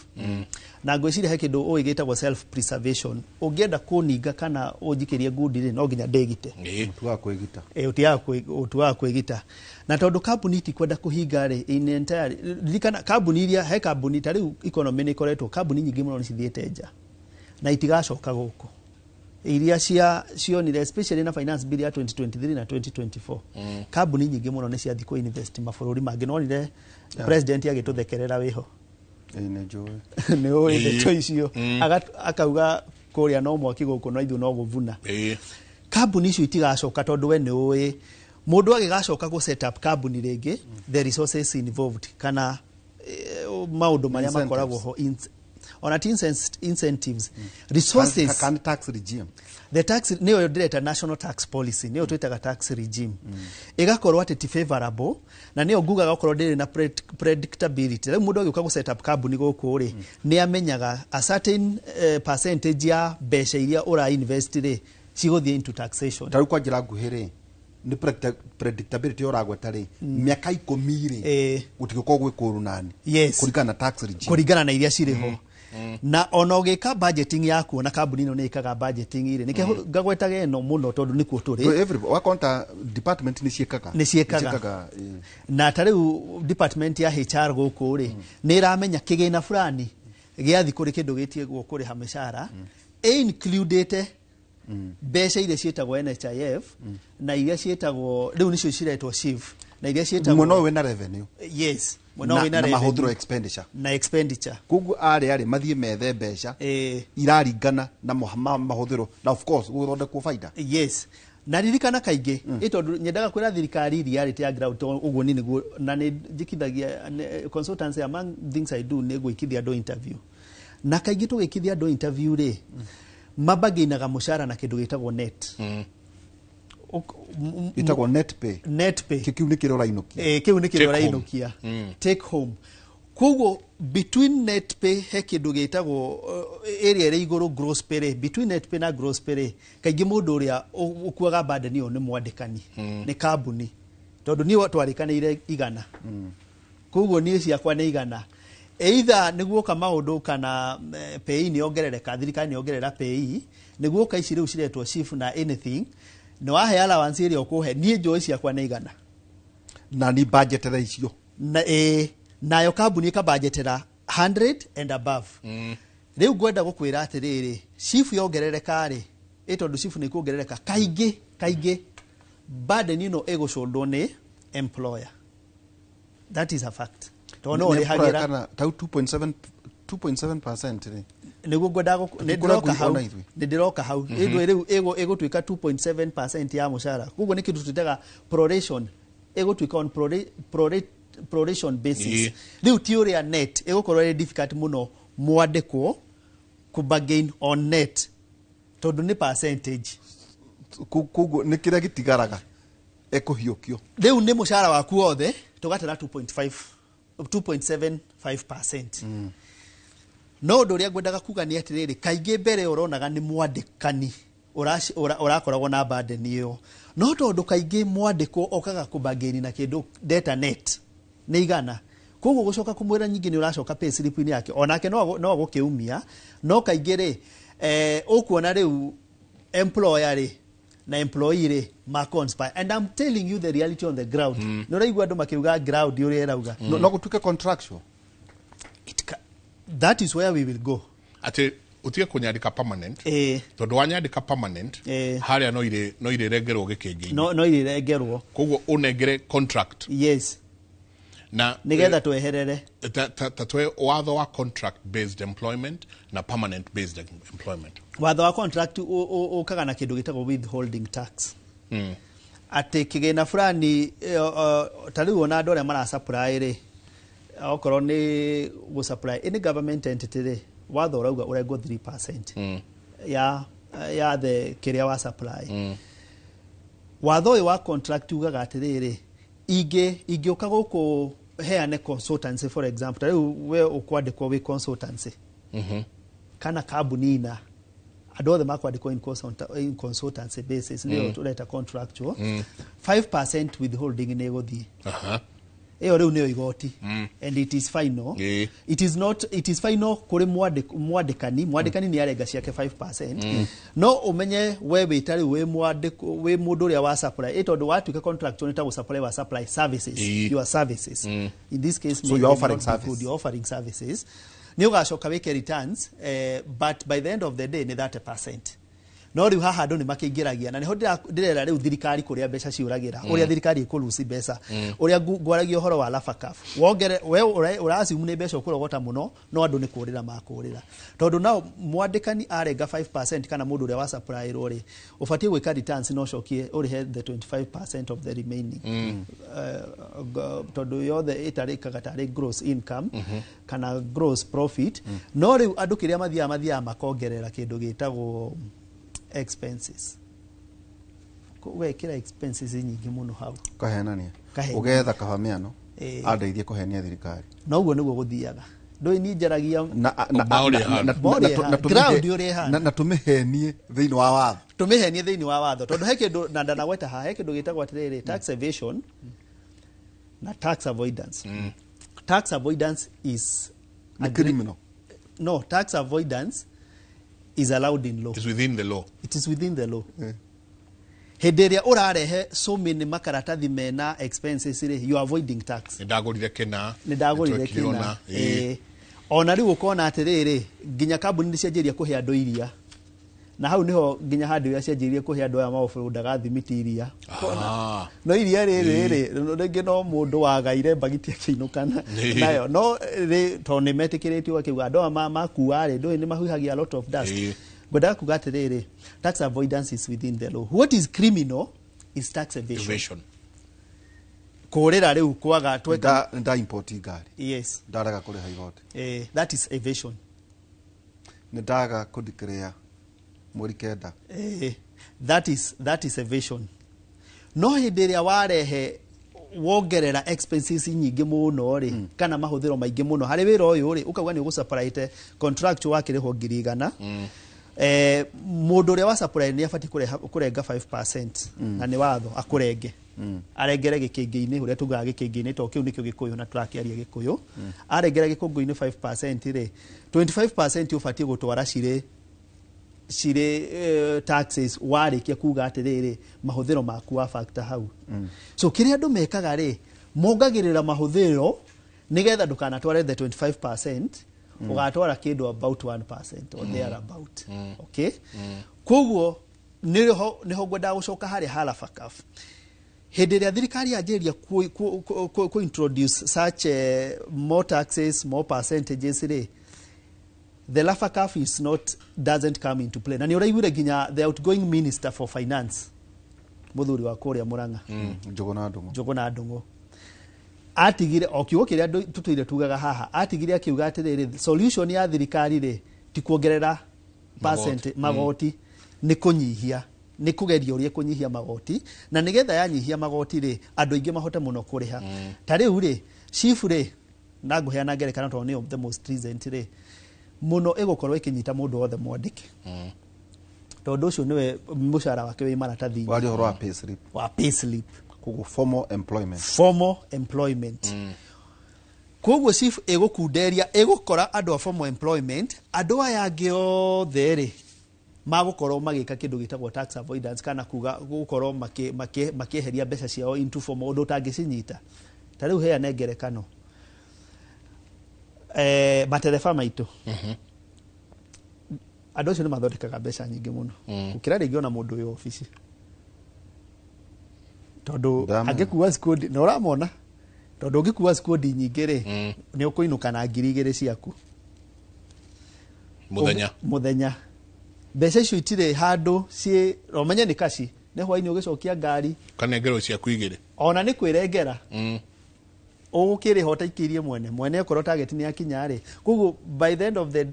na ngwĩciria he kĩndũ ũĩ gĩtagwo self preservation. Ũngĩenda kũninga kana ũnjikĩrie ngundi rĩ, no nginya ndĩgite. Tugaga kwĩgita. Ũtuaga kwĩgita, na tondũ kambuni itikwenda kũhinga rĩ in entire, ririkana kambuni iria, he kambuni ta rĩu economy nĩ ĩkoretwo, kambuni nyingĩ mũno nĩ cithiĩte nja na itigacoka gũkũ. Iria cionire especially na finance bill ya 2023 na 2024, kambuni nyingĩ mũno nĩ ciathiĩ kũ invest mabũrũri mangĩ. Nonire president agĩtũthekerera wĩho. Ĩĩ, nĩ njũĩ. Nĩ ũĩ ndeto icio. Akauga kũrĩa no mwaki, gũkũ no ithuĩ no gũvuna. Kambuni icio itigacoka, tondũ we nĩ ũĩ mũndũ agĩgacoka gũ set up kambuni rĩngĩ, the resources involved kana maũndũ marĩa Incentives. Makoragwo ho ona ti incentives, resources. Kana tax regime. The tax nĩyo ndĩreta national tax policy, nĩyo twĩtaga tax regime, ĩgakorwo atĩ ti favorable, na nĩyo ngugaga okorwo ndĩrĩ na predictability. Rĩu mũndũ agĩũka gũ set up kambuni gũkũ rĩ, nĩ amenyaga a certain percentage ya mbeca iria ũra invest rĩ, cigũthiĩ into taxation. Ta rĩu kwa njĩra nguhĩ rĩ, nĩ predictability ũragweta rĩ, mĩaka 10 rĩ, gũtigũkorwo gwĩ kũũru nani kũringana na tax regime. Kũringana na iria cirĩ ho, na ona ũgĩka budgeting yaku, ona kambuni ĩno nĩ ĩkaga budgeting rĩ, nĩkĩo ngagwetaga ĩno mũno tondũ nĩkuo tũrĩ. So wakona ta department nĩ ciĩkaga. Nĩ ciĩkaga. Ĩĩ. Na ta rĩu department ya HR gũkũ rĩ, nĩ ĩramenya kĩgĩna fulani gĩathi kũrĩ kĩndũ gĩtiĩgwo kũrĩha mĩcara, ĩ-includĩte mbeca iria ciĩtagwo NHIF na iria ciĩtagwo rĩu nĩcio ciretwo SHIF na iria ciĩtagwo Mwena ũyũ wĩna revenue. Yes, mwena ũyũ wĩna na revenue. mahũthĩro, expenditure. Na expenditure. Koguo arĩa rĩ mathiĩ methe mbeca iraringana na mahũthĩro, na of course gũgĩthondekwo baida. Yes, na ririkana kaingĩ ĩ tondũ nyendaga kwĩra thirikari reality ya ground, tondũ ũguo ni nĩguo na nĩ njĩkithagia consultancy. Among things I do nĩ gwĩkithia andũ interview, na kaingĩ tũgĩkithia andũ interview rĩ, mabagĩinaga mũcara na kĩndũ gĩtagwo net. Ĩtagwo net pay. Net pay. Kĩu nĩ kĩrĩa ũrainũkia. Kĩu nĩ kĩrĩa Take home. ũrainũkia, take home. Koguo between net pay he kĩndũ gĩtagwo ĩrĩa ĩrĩ igũrũ, gross pay rĩ, between net pay na gross pay rĩ, kaingĩ mũndũ ũrĩa ũkuaga burden ĩyo nĩ mwandĩkani, nĩ kambuni, tondũ niĩ twarĩkanĩire 100, koguo niĩ ciakwa nĩ 100. Either nĩguoka maũndũ kana pay nĩ yongerereka, thirikari nĩ yongerera pay, nĩguoka ici rĩu ciretwo SHIF na anything, nĩ wahe allowance ĩrĩa ũkũhe, niĩ njũĩ ciakwa nĩ 100. Na ni budgetera icio. Na ĩ nayo kambuni ĩkabanjetera 100 and above. Rĩu ngwenda gũkwĩra atĩrĩrĩ, SHIF yongerereka rĩ, ĩ tondũ SHIF nĩ kuongerereka kaingĩ kaingĩ, burden ĩno ĩgũcũndwo nĩ employer. That is a fact, tondũ no Nĩ ũrĩhagĩra. Kana tau 2.7 2.7% rĩ. Nĩguo ngwendaga nĩ Tũtikũragwo ndĩroka hau. Ona ithuĩ. Nĩ ndĩroka hau. Ĩndũ rĩu ĩgũtuĩka 2.7% ya mũcara, koguo nĩ kĩndũ twĩtaga proration, ĩgũtuĩka on proration basis. Rĩu ti ũrĩa net ĩgũkorwo ĩrĩ difficult mũno mwandĩkwo kũ bargain on net, tondũ nĩ percentage. Koguo nĩ kĩrĩa gĩtigaraga ekũhiũkio. Rĩu nĩ mũcara waku wothe tũgatara 2.5 2.75%. No ũndũ ũrĩa ngwendaga kuga nĩ atĩrĩrĩ, kaingĩ mbere ũronaga nĩ mwandĩkani ũrakoragwo na burden ĩyo, no tondũ kaingĩ mwandĩkwo okaga kũbangĩni na kĩndũ data net nĩ 100, koguo gũcoka kũmwĩra nyingĩ nĩ ũracoka pay slip-inĩ yake, onake no agũkĩumia. No kaingĩ rĩ, ũkuona rĩu employer rĩ na employee rĩ ma conspire, and I'm telling you the reality on the ground. Nĩ ũraigua andũ makiuga ground ũrĩa ĩrauga. No gũtuĩke contractual. That is where we will go. Atĩ ũtige kũnyandĩka permanent, tondũ wanyandĩka permanent, harĩa no irĩrengerwo gĩkĩngĩ-inĩ. No irĩrengerwo. Koguo ũnengere contract. Yes. Na nigetha tweherere. Ta twe watho wa contract based employment na permanent based employment. Watho wa contract ũkaga na kĩndũ gĩtagwo withholding tax, atĩ kĩgĩna fulani, ta rĩu ona andũ arĩa mara supply rĩ, okorwo nĩ gũ supply any government entity rĩ, watho ũrauga ũrengwo 3% ya the kĩrĩa wa supply. Watho ũyũ wa contract ugaga atĩrĩrĩ, ingĩũka gũkũ heane consultancy, for example, ta rĩu we ũkwandĩkwo wĩ consultancy kana kambuni ina andũ othe makwandĩkwo in consultancy basis, nĩyo tũreta contractual, 5% withholding nĩ ĩgũthiĩ. Ĩyo rĩu nĩyo igoti, and it is final. It is not, it is final kũrĩ mwandĩkani. Mwandĩkani nĩ arenga ciake 5%, no ũmenye we wĩ ta rĩu wĩ mwandĩko wĩ mũndũ ũrĩa wa supply, ĩ tondũ watuĩka contractual nĩ ta gũ supply, wa supply services, your services in this case So may you're not offering be service. good, you're offering services, nĩ ũgacoka wĩke returns, but by the end of the day nĩ 30%. No rĩu haha andũ nĩ makĩingĩragia, na nĩho ndĩrera rĩu thirikari kũrĩa mbeca ciũragĩra, ũrĩa thirikari ĩkũruci mbeca, ũrĩa ngwaragia ũhoro wa Lafacaf. Wongere we ũraassume nĩ mbeca ũkũrogota mũno, no andũ nĩ kũrĩra makũrĩra, tondũ nao mwandĩkani arenga 5% kana mũndũ ũrĩa wa supply rĩ, ũbatiĩ gwĩka returns no ũcokie ũrĩhe the 25% of the remaining, tondũ yothe ĩtarĩkaga tarĩ gross income kana gross profit. No rĩu andũ kĩrĩa mathiaga makongerera kĩndũ gĩtagwo expenses, ũgekĩra expenses nyingĩ mũno hau. Kahenania. Kahenania. Ũgetha kabamiano Ĩĩ. andeithie kũhenia thirikari. Na ũguo nĩguo gũthiaga, ndũĩ niĩ njaragia na Maũrĩa hana. Maũrĩa hana. Ground ũrĩa ĩhana. Na tũmĩhenie thĩinĩ wa watho. Tũmĩhenie thĩinĩ wa watho, tondũ he kĩndũ na ndanagweta haha, he kĩndũ gĩtagwo atĩrĩrĩ, tax evasion na tax avoidance. Tax avoidance is Nĩ criminal. No, tax avoidance is allowed in law. Is within the law. It is within the law. Hĩndĩ ĩrĩa ũrarehe so many makaratathi mena expenses rĩ, you are avoiding tax. Nĩ ndagũrire kĩna. Nĩ ndagũrire nĩtwekire kĩna. ũna. Ĩĩ. Ĩĩ. Ona rĩu ũkona atĩrĩrĩ, nginya kambuni nĩ cianjĩrĩria kũhe andũ iria, na hau niho nginya handũ iria cianjĩrĩirie kũhe andũ aya maoburudaga thimiti iria. No iria rĩrĩ rĩ, rĩngĩ no mũndũ wagaire mbagiti akĩinũka nayo, no rĩ tondũ nĩ metĩkĩrĩtio akiuga andũ aya makua rĩ, ndũĩ nĩ mahuhagia a lot of dust. Ngwendaga kuga atĩrĩrĩ, tax avoidance is within the law. What is criminal is tax evasion. Evasion. Kũrĩra rĩu kwaga tweka. Nda import ngari. Yes. Ndarega kũrĩha igoti. That is evasion. Nĩ ndaga kũ-declare mweri 9. That is evasion. No hĩndĩ ĩrĩa warehe wongerera expenses nyingĩ mũno rĩ, kana mahũthĩro maingĩ mũno harĩ wĩra ũyũ rĩ, ũkauga nĩ ũgũseparate contract wakĩrĩhwo 100,000, mũndũ ũrĩa wa supply nĩ abatiĩ kũrenga 5%, na nĩ watho akũrenge, arengere gĩkĩngĩ-inĩ ũrĩa tugaga gĩkĩngĩ-inĩ, tondũ kĩu nĩkĩo gĩkũyũ na tũrakĩaria gĩkũyũ. Arengera gĩkũngũ-inĩ 5% rĩ, 25% ũbatiĩ gũtwara cirĩ taxes, warĩkia kuga atĩrĩrĩ, mahũthĩro maku wa factor hau. So kĩrĩa andũ mekaga rĩ, mongagĩrĩra mahũthĩro nĩgetha ndũkanatware the 25%, ũgatwara kĩndũ about 1% or there about. Okay, koguo nĩho ngwendaga gũcoka harĩa Halafakaf. Hĩndĩ ĩrĩa thirikari yanjĩrĩria ku introduce such more taxes, more percentages rĩ, the Lafacaf is not doesn't come into play. Na nĩ ũraiguire nginya the outgoing minister for finance, mũthuri wa kũrĩa Mũrang'a, Njũgũna Ndũng'ũ. Njũgũna Ndũng'ũ, atigire o kiugo kĩrĩa tũtũire tugaga haha. Atigire akiuga atĩrĩrĩ, solution ya thirikari rĩ, ti kuongerera percent magoti, nĩ kũnyihia, nĩ kũgeria ũrĩa kũnyihia magoti, na nĩgetha yanyihia magoti rĩ, andũ aingĩ mahote mũno kũrĩha. Ta rĩu rĩ, SHIF rĩ, na ngũheana ngerekano tondũ nĩyo the most recent rĩ, mũno ĩgũkorwo ĩkĩnyita mũndũ wothe mwandĩke, tondũ ũcio nĩwe mũcara wake wĩ maratathi-inĩ. Waria ũhoro wa pay slip. Wa pay slip. Koguo formal employment. Formal employment. Koguo SHIF ĩgũkunderia, ĩgũkora andũ a formal employment. Andũ aya angĩ othe rĩ, magũkorwo magĩka kĩndũ gĩtagwo tax avoidance, kana kuga gũkorwo makĩeheria mbeca ciao into formal, ũndũ ũtangĩcinyita. Ta rĩu heane ngerekano, matereba maitũ, andũ acio nĩ mathondekaga mbeca nyingĩ mũno gũkĩra rĩngĩ ona mũndũ wĩ obici, tondũ Ndamenya. angĩkua squad na ũramona, tondũ ũngĩkua squad nyingĩ rĩ, nĩ ũkũinũka na 2,000 ciaku. Mũthenya. Mũthenya. Mbeca icio itirĩ handũ ciĩ, ũmenye nĩ kaci, nĩ hwainĩ ũgĩcokia ngari. Kanengerwo ciaku 2. Ona nĩ kwĩrengera ũgũkĩrĩha ũtaikĩirie mwene mwene, okorwo target nĩ akinya rĩ. Koguo by the end of the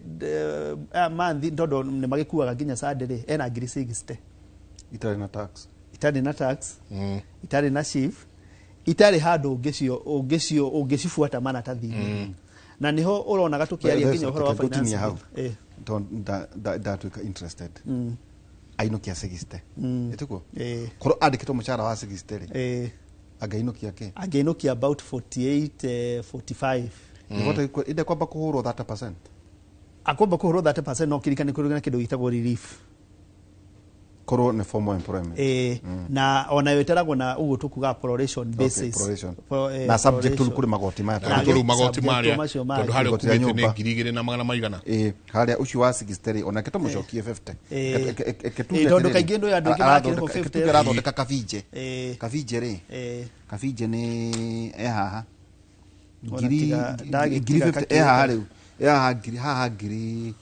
month, tondũ nĩ magĩkuaga nginya Sunday rĩ, ena 60,000. Itarĩ na tax. Itarĩ na tax, itarĩ na SHIF, itarĩ handũ ũngĩcio ũngĩcio ũngĩcibuata maratathi-inĩ. Na nĩho ũronaga tũkĩaria nginya ũhoro wa Ngũtinia finance hau. bill. Tondũ ndatuĩka interested, ainũkia 60, ĩtiguo? Eh. Korwo andĩkĩtwo mũcara wa 60 rĩ, angĩinũkia kĩ? Angĩinũkia about 48, 45. Inde kwamba kũhũrwo 30%. Akwamba kũhũrwo 30%, no kirikane kũrĩ na kĩndũ gĩtagwo relief. Korwo nĩ formal employment. Na onayo ĩtaragwo na ũguo tũkuga proration basis. Proration. Pro, Na subject to proration. kũrĩ magoti maya. Na Tondũ rĩu magoti subject to marĩa macio mangĩ. tondũ harĩa Igoti rĩa ũkumĩte nĩ nyũmba. 2,000 na magana maigana. Ĩ harĩa ũcio wa 60 rĩ, onake tũmũcokie 50. Tondũ kaingĩ ndũ andũ aingĩ marakĩrĩhwo 50. Tuge arathondeka kabinje. Kabinje rĩ, kabinje nĩ e haha Ona ngiri tiga- ngiri ndagĩtiga 50 e haha kakĩrĩka. rĩu e haha ngiri, haha ngiri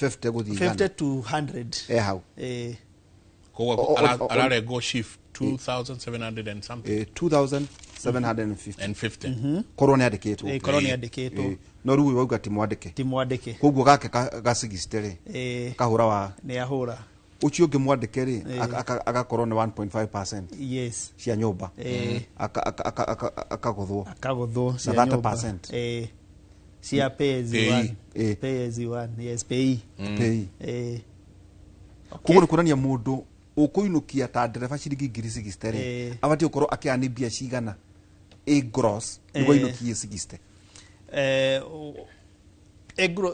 50 gũthiĩ 50 igana to 100. E hau. Koguo ararengwo SHIF 2700 and something. 2750. And 50. Korwo nĩ andĩkĩtwo. Korwo nĩ andĩkĩtwo. No rĩu wauga ti mwandĩke. Ti mwandĩke. Koguo gake ga 60 rĩ, kahũra wa Nĩ ahũra. Ũcio ũngĩ mwandĩke rĩ, agakorwo nĩ 1.5% cia nyũmba. Akagũthwo. Akagũthwo cia Na nyũmba. 30%. Cia pay as you Pay. earn. Pay as you earn, yes, pay. Pay. Koguo nĩ kuonania mũndũ ũkũinũkia ta ndereba ciringi ngiri 60 rĩ, abatiĩ gũkorwo akĩani mbia cigana ĩ gross nĩguo ainũkie 60?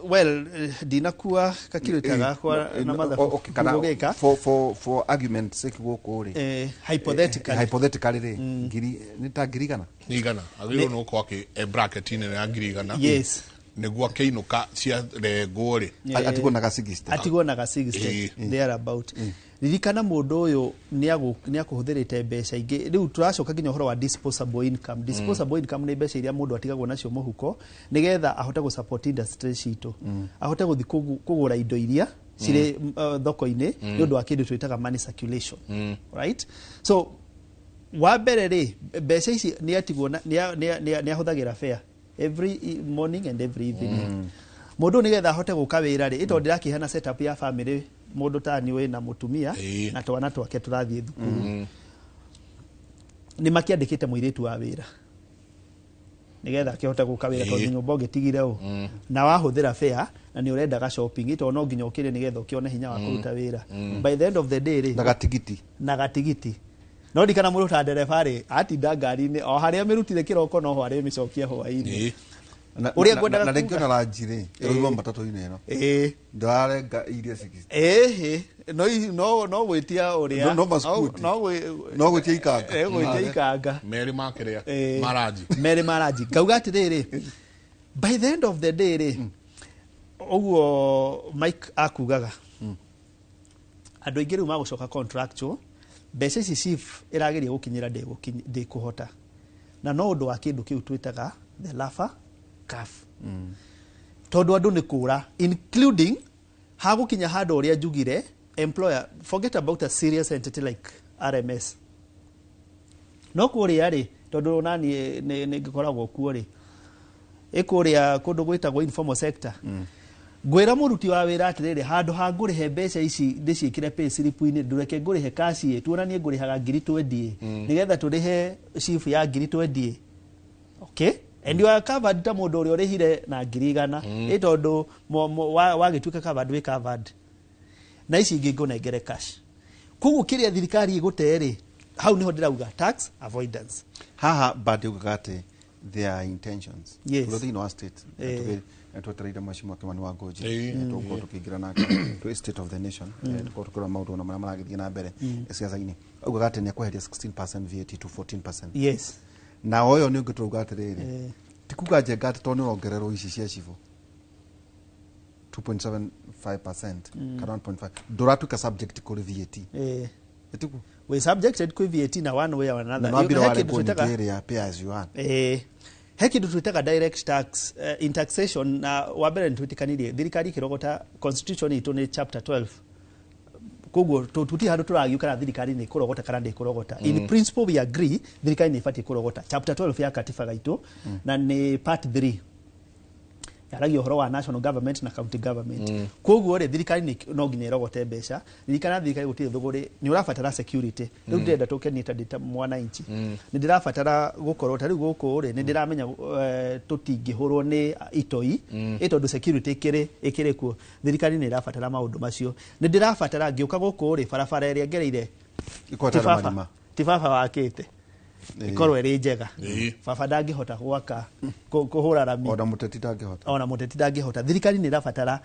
Well, ndinakua kakirita gakwa na mathabu. Okay, kana gũgĩka. for argument sake gũkũ rĩ, Hypothetically. Hypothetically rĩ, ngiri nĩ ta ngiri igana. Nĩ igana agĩrĩirwo nĩ gũkorwo akĩ e bracket-inĩ ya 100,000 nĩguo akĩinũka ciarengwo rĩ. Atigwo na ga 60. Atigwo na ga 60 there about. Ririkana mũndũ ũyũ nĩ akũhũthĩrĩte mbeca ingĩ. Rĩu tũracoka nginya ũhoro wa disposable income. Disposable income nĩ mbeca iria mũndũ atigagwo nacio mũhuko nĩgetha ahote gũ support industry citũ, ahote gũthiĩ kũgũra indo iria cirĩ thoko-inĩ nĩ ũndũ wa kĩndũ twĩtaga money circulation, right? So wa mbere rĩ, mbeca ici nĩ atigwo nĩ ahũthagĩra fare every morning and every evening. Mũndũ ũyũ nĩgetha ahote gũka wĩra rĩ, ĩtondũ ndĩrakĩhana setup ya family, mũndũ ta niĩ wĩna mũtumia na twana twake tũrathiĩ thukuru, nĩ makĩandĩkĩte mũirĩtu wa wĩra nĩgetha akĩhote gũka wĩra, tondũ nyũmba ũngĩtigire ũ na wahũthĩra fare na nĩ ũrendaga shopping, tondũ no nginya ũkĩre nĩgetha ũkĩone hinya wa kũruta wĩra. By the end of the day rĩ, Na gatigiti. Na gatigiti. No ndikana mũndũ ta ndereba rĩ, atinda ngari-inĩ o harĩa amĩrutire kĩroko noho arĩmĩcokia hwaĩ-inĩ. Ũrĩa ngwendaga na rĩngĩ kuga- ona ranji rĩ, ĩroima matatũ-inĩ ĩno ndĩrarenga iria 60. Ĩhĩ, no gwĩtia ũrĩa No maskuti. No No gwĩtia ikanga. Gwĩtia ikanga. Merĩ makĩrĩa maranji. Merĩ maranji. Ngauga atĩrĩrĩ, by the end of the day rĩ, ũguo Mike akugaga, andũ aingĩ rĩu magũcoka contractual, mbeca ici SHIF ĩrageria gũkinyĩra ndĩkũhota, na no ũndũ wa kĩndũ kĩu twĩtaga the Laffer curve, tondũ andũ nĩ kũra, including hagũkinya handũ ũrĩa njugire employer, forget about a serious entity like RMS, no kũrĩa rĩ, tondũ naniĩ nĩ ngĩkoragwo kuo rĩ, ĩkũrĩa kũndũ gwĩtagwo informal sector, ngwĩra mũruti wa wĩra atĩrĩrĩ, handũ ha ngũrĩhe mbeca ici ndĩciĩkĩre pay slip-inĩ, ndũreke ngũrĩhe cash ĩ, tuonanie ngũrĩhaga ngiri 20 nĩgetha tũrĩhe SHIF ya ngiri 20. Okay, and you are covered ta mũndũ ũrĩa ũrĩhire na 100,000, ĩ tondũ wagĩtuĩka covered, wĩ covered na ici ingĩ ngũnengere cash. Koguo kĩrĩa thirikari ĩgũte rĩ, hau nĩho ndĩrauga tax avoidance. Haha bado ugaga atĩ their intentions. Tũrĩ thĩinĩ wa state twetereire mheshimiwa Kimani wa Ngũnji. Tũgũkorwo tũkĩingĩra nake twĩ state of the nation, tũkorwo tũkĩrora maũndũ ona marĩa maragĩthiĩ na mbere ciaca-inĩ. Augaga atĩ nĩ ekweheria 16% VAT to 14%. Na ũyũ nĩ ũngĩ tũrauga atĩrĩrĩ, ti kuga njenga atĩ tondũ nĩ ũrongererwo ici cia cibũ 2.75% kana 1.5, ndũratuĩka subject kũrĩ VAT. Ĩtiguo? We subjected kwĩ VAT na one way or another. Na nwambire He kĩndũ warengwo twĩtaga- ningĩ ĩrĩa pay as you earn. He kĩndũ twĩtaga direct tax, in taxation, na wa mbere nĩ twĩtĩkanirie thirikari ĩkĩrogota constitution itũ nĩ chapter 12, koguo tũtirĩ handũ tũragiu kana thirikari nĩ ĩkũrogota kana ndĩkũrogota. In principle we agree thirikari nĩ ĩbatiĩ kũrogota chapter 12 ya katiba gaitũ, na nĩ part 3 yaragia ũhoro wa national government na county government. Koguo rĩ, thirikari no nginya ĩrogote mbeca. Ririkana thirikari gũtirĩ thũgũrĩ, nĩ ũrabatara security. Rĩu ndĩrenda tũkenie ta ndĩ ta mwananchi, nĩ ndĩrabatara gũkorwo ta rĩu gũkũ rĩ, nĩ ndĩramenya tũtingĩhũrwo nĩ itoi, ĩ tondũ security ĩkĩrĩ kuo. Thirikari nĩ ĩrabatara maũndũ macio. Nĩ ndĩrabatara ngĩũka gũkũ rĩ, barabara ĩrĩa ngereire Ĩkorwo ti ĩtarĩ baba marima. Ti baba wakĩte ĩkorwo ĩrĩ njega. Baba ndangĩhota gwaka kũhũra rami. Ona mũteti ndangĩhota. Ona mũteti ndangĩhota. Thirikari nĩ ĩrabatara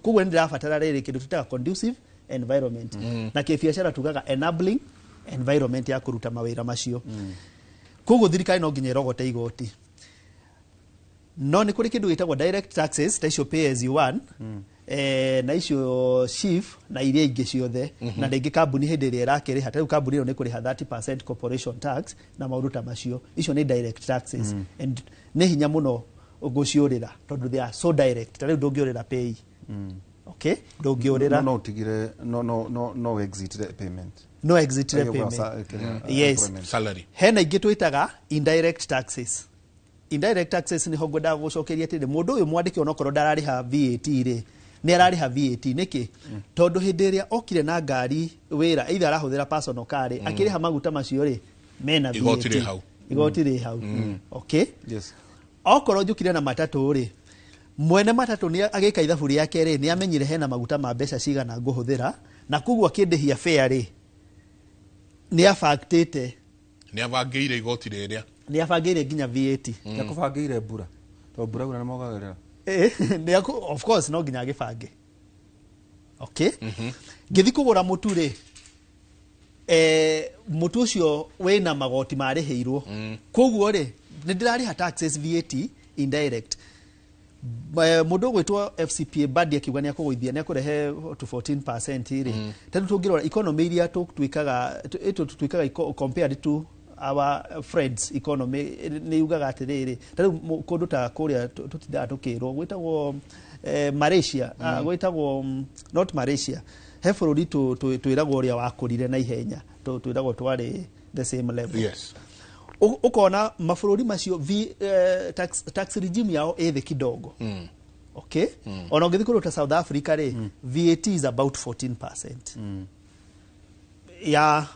koguo nĩ ndĩrabatara rĩrĩ kĩndũ twĩtaga conducive environment. Na kĩbiacara tugaga enabling environment ya kũruta mawĩra macio. Koguo thirikari no nginya ĩrogote igoti, no nĩ kũrĩ kĩndũ gĩtagwo direct taxes ta icio pay as you earn, na icio SHIF na iria ingĩ ciothe, na rĩngĩ kambuni hĩndĩ ĩrĩa ĩrakĩrĩha, ta rĩu kambuni ĩyo nĩ kũrĩha 30% corporation tax na maũndũ ta macio. Icio nĩ direct taxes and nĩ hinya mũno gũciũrĩra tondũ they are so direct. Ta rĩu ndũngĩũrĩra pay, okay, ndũngĩũrĩra. No utigire, no exit the payment. No exit the Ĩyo payment. Yes. Employment. Salary. Hena ingĩ twĩtaga indirect taxes. Indirect taxes nĩho ngwendaga gũcokeria atĩrĩ, mũndũ ũyũ mwandĩke onokorwo ndararĩha VAT rĩ, nĩ ararĩha VAT. Nĩkĩ? Tondũ hĩndĩ ĩrĩa okire na ngari wĩra, either arahũthĩra personal car rĩ, akĩrĩha maguta macio rĩ, mena Igoti VAT. rĩ hau. Igoti rĩ hau, okay. Yes. Okorwo njũkire na matatũ rĩ, mwene matatũ nĩ agĩka ithabu rĩake rĩ, nĩ amenyire hena maguta ma mbeca cigana ngũhũthĩra, na koguo akĩndĩhia fare rĩ, nĩ abangĩte. Nĩ abangĩire igoti rĩrĩa. Nĩ abangĩire nginya VAT. Nĩakũbangĩire mbura, tondũ mbura ura nĩmongagĩrĩra. Of course no nginya agĩbange, okay. Ngĩthi kũgũra mũtu rĩ, mũtu ũcio wĩna magoti marĩhĩirwo, koguo rĩ, nĩ ndĩrarĩha taxes, VAT indirect. Mũndũ ũgwĩtwo FCPA Badi akiuga nĩ akũgũithia, nĩ akũrehe to 14% rĩ, tondũ tũngĩrora economy iria tũtuĩkaga tũtuĩkaga compared to our friends economy, nĩ yugaga atĩrĩrĩ, ta rĩu kũndũ ta kũrĩa tũtindaga tũkĩrwo gwĩtagwo Malaysia, gwĩtagwo not Malaysia, he bũrũri twĩragwo ũrĩa wakũrire na ihenya, twĩragwo twarĩ the same level. Ũkona mabũrũri macio tax regime yao ĩ thĩ kidogo, okay. Ona ũngĩthiĩ kũndũ ta South Africa rĩ, VAT is about 14% ya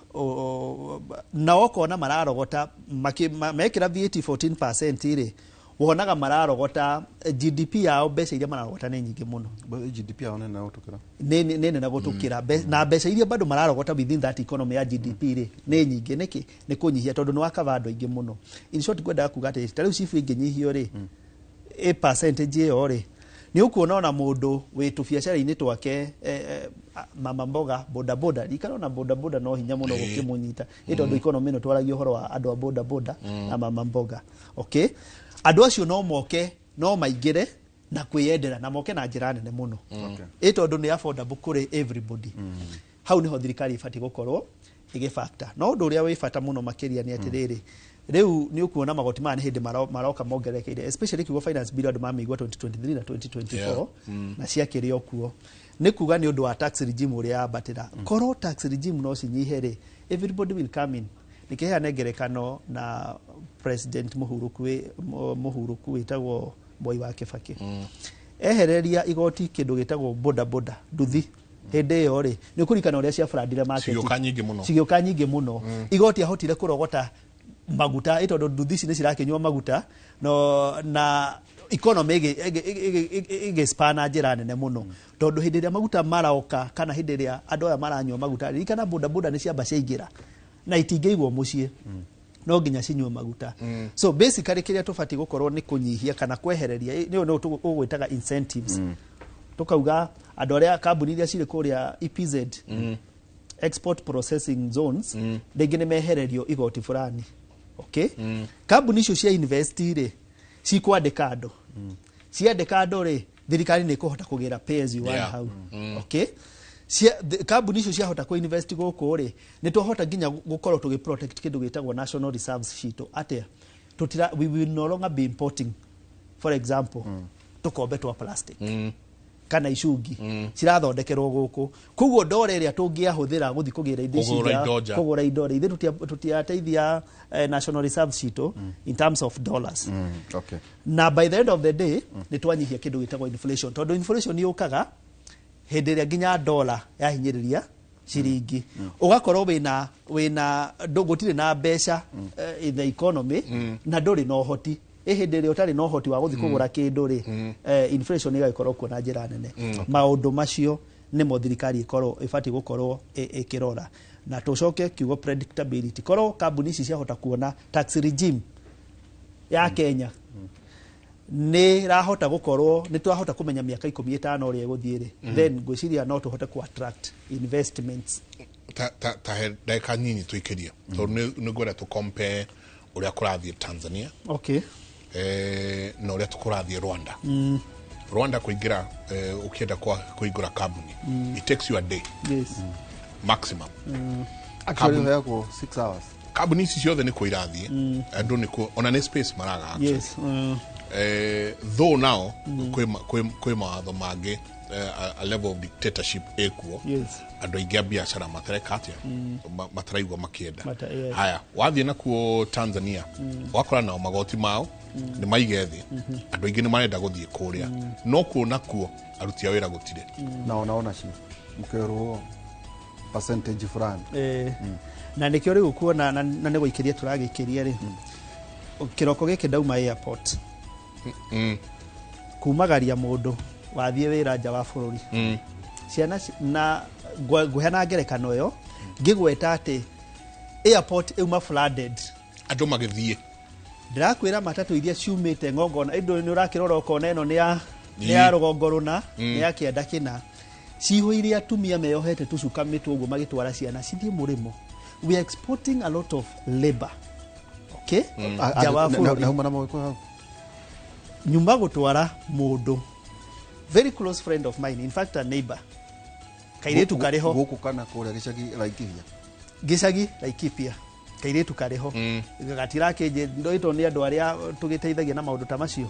na ũkona mararogota mekĩra VAT 14% rĩ, wonaga mararogota GDP yao, mbeca iria mararogota nĩ nyingĩ mũno. But GDP yao nene gũtũkĩra. Nĩ nene gũtũkĩra. Na mbeca iria bado mararogota within that economy ya GDP rĩ, nĩ nyingĩ. Nĩkĩ? Nĩ kũnyihia tondũ nĩ wakava andũ aingĩ mũno. In short, ngwendaga kuga atĩ ta rĩu SHIF ĩngĩnyihio rĩ, ĩ percentage ĩyo rĩ, nĩ ũkuona ona mũndũ wĩ tũbiacara-inĩ twake, mama mboga, boda boda, ririkana ona boda boda no hinya mũno gũkĩmũnyita, nĩ tondũ economy ĩno twaragia ũhoro wa andũ a boda boda na mama mboga, okay. Andũ acio no moke, no maingĩre na kwĩyendera na moke na njĩra nene mũno, ĩ tondũ nĩ affordable kũrĩ everybody. Hau niho thirikari ĩbatiĩ gũkorwo ĩgĩbacta. No ũndũ ũrĩa wĩ bata mũno makĩria nĩ atĩrĩrĩ, rĩu nĩ ũkuona magoti maya nĩ hĩndĩ maroka mongererekeire, especially kiugo finance bill andũ mamĩigua 2023 na 2024. Na ciakĩrĩ o kuo, nĩ kuga nĩ ũndũ wa tax regime ũrĩa yambatĩra. Korwo tax regime no cinyihe rĩ, everybody will come in. Nĩkĩheane ngerekano na president mũhurũku mũhurũku wĩtagwo Mwai wa Kĩbakĩ, ehereria igoti kĩndũ gĩtagwo boda boda, nduthi. Hĩndĩ ĩyo rĩ, nĩ ũkũririkana ũrĩa ciabrandire market. Cigĩũka nyingĩ mũno. Cigĩũka nyingĩ mũno. Igoti ahotire kũrogota maguta, ĩ tondũ nduthi ici nĩ cirakĩnyua maguta, no na economy ĩgĩspan na njĩra nene mũno, tondũ hĩndĩ ĩrĩa maguta maroka kana hĩndĩ ĩrĩa andũ aya maranyua maguta, ririkana boda boda nĩ ciamba ciaingĩra na itingĩigwo mũciĩ, no nginya cinyue maguta. So basically kĩrĩa tũbatiĩ gũkorwo nĩ kũnyihia kana kwehereria, nĩyo nĩyo ũgwĩtaga incentives, tukauga andũ arĩa kambuni iria cirĩ kũrĩa EPZ, export processing zones, rĩngĩ nĩ mehererio igoti fulani, okay. Kambuni icio cia invest rĩ, cikwandĩka andũ, ciandĩka andũ rĩ, thirikari nĩ ĩkũhota kũgĩra pay as you earn hau, okay. Kambuni icio ciahota kũ invest gũkũ rĩ, nĩ twahota nginya gũkorwo tũgĩ protect kĩndũ gĩtagwo national reserves citũ. Atĩa? Tutira, we will no longer be importing, for example, tũkombe twa plastic kana icungi, cirathondekerwo gũkũ. Koguo ndora ĩrĩa tũngĩahũthĩra gũthiĩ kũgĩra indo ici Kũgũra indo nja. Kũgũra indo rĩ, ithuĩ tũtiateithia national reserves citũ in terms of dollars. Na by the end of the day nĩ twanyihia kĩndũ gĩtagwo inflation, tondũ inflation yũkaga hĩndĩ ĩrĩa nginya dola yahinyĩrĩria ciringi, ũgakorwo wĩna gũtirĩ na mbeca in the economy na ndũrĩ na ũhoti. Ĩ hĩndĩ ĩrĩa ũtarĩ na ũhoti wa gũthiĩ kũgũra kĩndũ rĩ, inflation ĩgagĩkorwo kuo na njĩra nene. Maũndũ macio nĩmo thirikari ĩkorwo ĩbatiĩ gũkorwo ĩkĩrora. Na tũcoke kiugo predictability, korwo kambuni ici ciahota kuona tax regime ya Kenya. Nĩ rahota gũkorwo nĩ twahota kũmenya mĩaka 15 ũrĩa ĩgũthiĩ rĩ, then ngwĩciria no tũhote ku attract investments. Ta he ndagĩka nyinyi tũikĩrie, tondũ nĩ ngwenda tũ compare ũrĩa kũrathiĩ Tanzania na ũrĩa tũkũrathiĩ Rwanda. Rwanda kũingĩra, ũkĩenda kũhingũra kambuni, it takes you a day maximum. Actually ũheagwo 6 hours. Kambuni ici ciothe nĩ kuo irathiĩ, andũ nĩ kuo, ona nĩ space maraga actually. Though now kwĩ mawatho mangĩ, a level of dictatorship ĩkuo. Andũ aingĩ a biacara matareka atĩa, mataraigua makĩenda. Yes. Haya, wathiĩ nakuo Tanzania, wakora nao magoti mao nĩ maige thĩ, andũ aingĩ nĩ marenda gũthiĩ kũrĩa, no kuo nakuo aruti a wĩra gũtirĩ. Na ona ownership mkerwo percentage fulani. Na nĩkĩo rĩu kuona na nĩ gũikĩria tũragĩikĩria rĩ, kĩroko gĩkĩ ndauma airport kumagaria mũndũ wathiĩ wĩra nja wa bũrũri, ciana na ngũheana ngerekano ĩyo ngĩgweta atĩ airport ĩuma flooded. Andũ magĩthiĩ. Ndĩrakwĩra matatũ iria ciumĩte ng'ongona indo nĩ ũrakĩrora ũkona ĩno nĩ ya rũgongo rũna, nĩ ya kĩanda kĩna, cihũire atumia meyohete tũcuka mĩtwe ũguo magĩtwara ciana cithiĩ mũrĩmo. We are exporting a lot of labor, okay, nja wa bũrũri. Na huma na mawĩko hau. Nyuma gũtwara mũndũ, very close friend of mine, in fact a neighbor, kairĩtu karĩ ho. Gũkũ kana kũrĩa gĩcagi Laikipia? Gĩcagi Laikipia, kairĩtu karĩ ho gatirakĩnjĩ ndoĩtwo nĩ andũ arĩa tũgĩteithagia na maũndũ ta macio,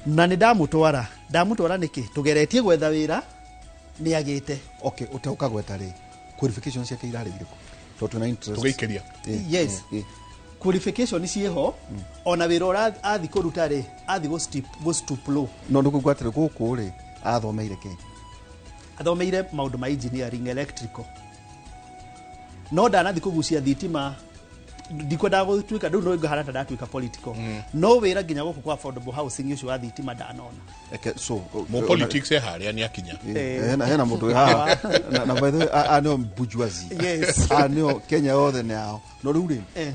na nĩ ndamũtwara nĩkĩ tũgeretie gwetha wĩra nĩ agĩte. Okay, ũteũkagweta rĩ, qualifications ciake irarĩ irĩkũ, tondũ twĩna interest? Tũgĩikĩria. Yes. Qualification ciĩho, ona wĩra ũrĩa athi kũruta rĩ, athi gũ stoop low. No nĩ kũigua atĩrĩ, gũkũ rĩ athomeire kĩ? Athomeire maũndũ ma engineering, electrical, no ndanathi kũgucia thitima. Ndikwendaga gũtuĩka rĩu no ngahana ta ndatuĩka political, no wĩra nginya gũkũ kwa affordable housing ũcio wa thitima ndanona. Eke so Mo politics e harĩa nĩ akinya. Hena mũndũ wĩ haha na by the way a nĩo bourgeoisie. A nĩo Kenya yothe nĩ ao, no rĩu rĩ,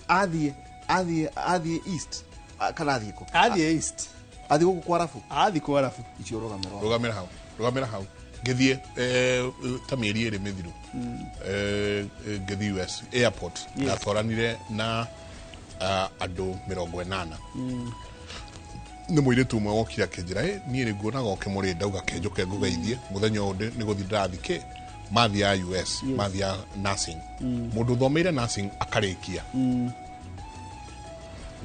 athiĩ east, kana athiĩ kũ? Athiĩ east. Athiĩ gũkũ kwa arabu. Athiĩ kwa arabu. Icio rũgamĩrwo. Rũgamĩra hau, rũgamĩra hau. Ngĩthiĩ, ta mĩeri 2 mĩthiru, ngĩthiĩ US airport. Ndatwaranire na andũ 80. Nĩ mũirĩtu ũmwe wokire akĩnjĩra, "Ĩ, niĩ rĩ nguonaga ũkĩmũrĩ." Ndauga kĩnjũke ngũgeithie mũthenya ũyũ nĩ gũthiĩ ndĩrathiĩ kĩ mathi ya US, mathi ya nursing. Mũndũ ũthomeire nursing akarĩkia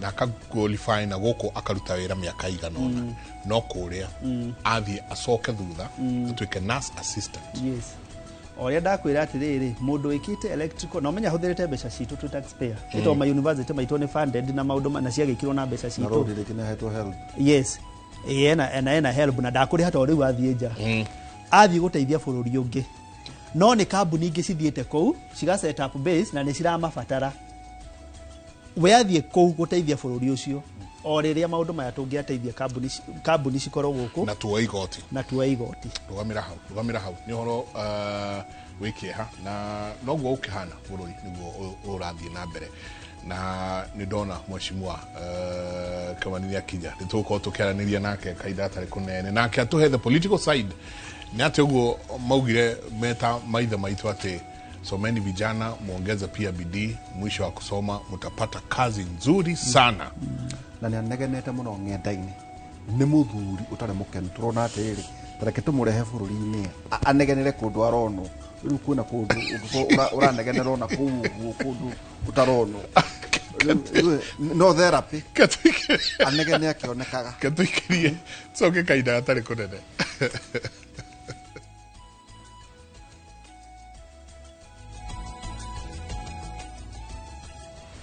na aka qualify na gũkũ akaruta wĩra mĩaka igana ũna, no kũrĩa athiĩ acoke thutha atuĩke nurse assistant. Yes, o ũrĩa ndakwĩra atĩrĩrĩ, mũndũ wĩkĩte electrical na ũmenya ahũthĩrĩte mbeca citũ twĩ taxpayer, mm. Ĩtondũ ma university maitũ nĩ funded na maũndũ na ciagĩkirwo na mbeca Na citũ. road rĩngĩ nĩ ahetwo help. Yes. Ĩĩ, ena help na ndakũrĩha tondũ rĩu athiĩ nja, athiĩ gũteithia bũrũri ũngĩ, no nĩ kambuni ingĩ cithiĩte kũu ciga set up base na nĩ ciramabatara. We athiĩ kũu gũteithia bũrũri ũcio, o rĩrĩa maũndũ maya tũngĩateithia kambuni cikorwo gũkũ. Na tuoe igoti. Na tuoe igoti. Rũgamĩra hau, rũgamĩra hau. Nĩ ũhoro wĩ kĩeha, na noguo ũkĩhana bũrũri nĩguo ũrathiĩ na mbere, na nĩ ndona mheshimiwa Kamani nĩ akinya. Nĩ tũgũkorwo tũkĩaranĩria nake kahinda gatarĩ kũnene, nake atũhe the political side. Nĩ atĩ ũguo maugire meta maithe maitũ atĩ someni vijana, muongeze pia bidii, mwisho wa kusoma mtapata kazi nzuri sana. Na nĩ anegenete mũno ng'enda-inĩ, nĩ mũthuri ũtarĩ mũkenu. Tũrona atĩrĩrĩ, tareke tũmũrehe bũrũri-inĩ anegenere kũndũ aronwo. Rĩu kwĩna kũndũ ũngĩkorwo ũranegenera ona kũu ũguo kũndũ ũtaronwo. Rĩu, no therapy anegene akĩonekaga. Ketũikĩrie, coke kahinda gatarĩ kũnene.